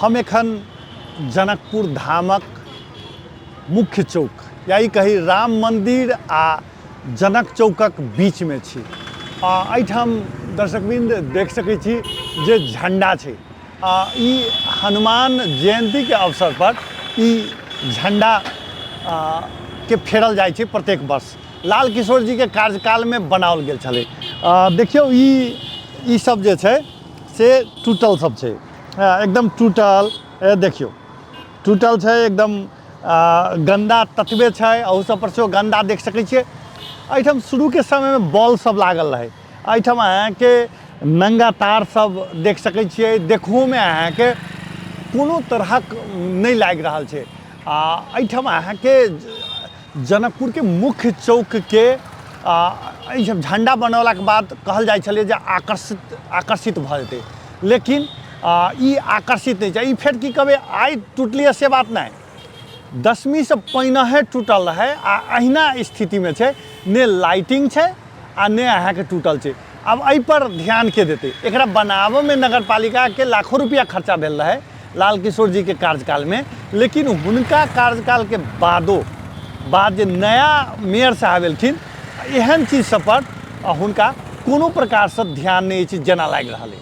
हम एखन जनकपुर धामक मुख्य चौक या ई कही राम मन्दिर आ जनक चौकक बीचमे छी। आ एहिठाम दर्शकवृन्द देख सकै छी जे झण्डा छै। आ ई हनुमान जयन्तीके अवसर पर ई झण्डा के फेरल जाइ छै प्रत्येक वर्ष। लाल किशोर जीके कार्यकालमे बनाओल गेल छलै। देखियौ ई सब जे छै से टूटल सब छै, एकदम टूटल। देखियौ टूटल छै एकदम, गन्दा ततबे छै, अहू सब पर सेहो गन्दा देख सकै छियै। एहिठाम शुरूके समयमे बॉल सब लागल रहै। एहिठाम अहाँके नङ्गा तार सब देख सकै छियै। देखहोमे अहाँके कोनो तरहक नहि लागि रहल छै। आ एहिठाम अहाँके जनकपुरके मुख्य चौकके एहिठाम झण्डा बनौलाके बाद कहल जाइ छलै जे आकर्षित भऽ जेतै, लेकिन ई आकर्षित नहि छै। ई फेर की कहबै, आइ टुटलियै से बात नहि, दशमीसँ पहिनहे टूटल रहै आ अहिना स्थितिमे छै। ने लाइटिंग छै आ ने अहाँके टूटल छै। आब एहिपर ध्यान के देतै? एकरा बनाबऽमे नगरपालिकाके लाखों रुपैआ खर्चा भेल रहै लाल किशोर जीके कार्यकालमे, लेकिन हुनका कार्यकालके बाद जे नया मेयर साहब एलखिन, एहन चीज सब पर हुनका कोनो प्रकारसँ ध्यान नहि अछि जेना लागि रहल अछि।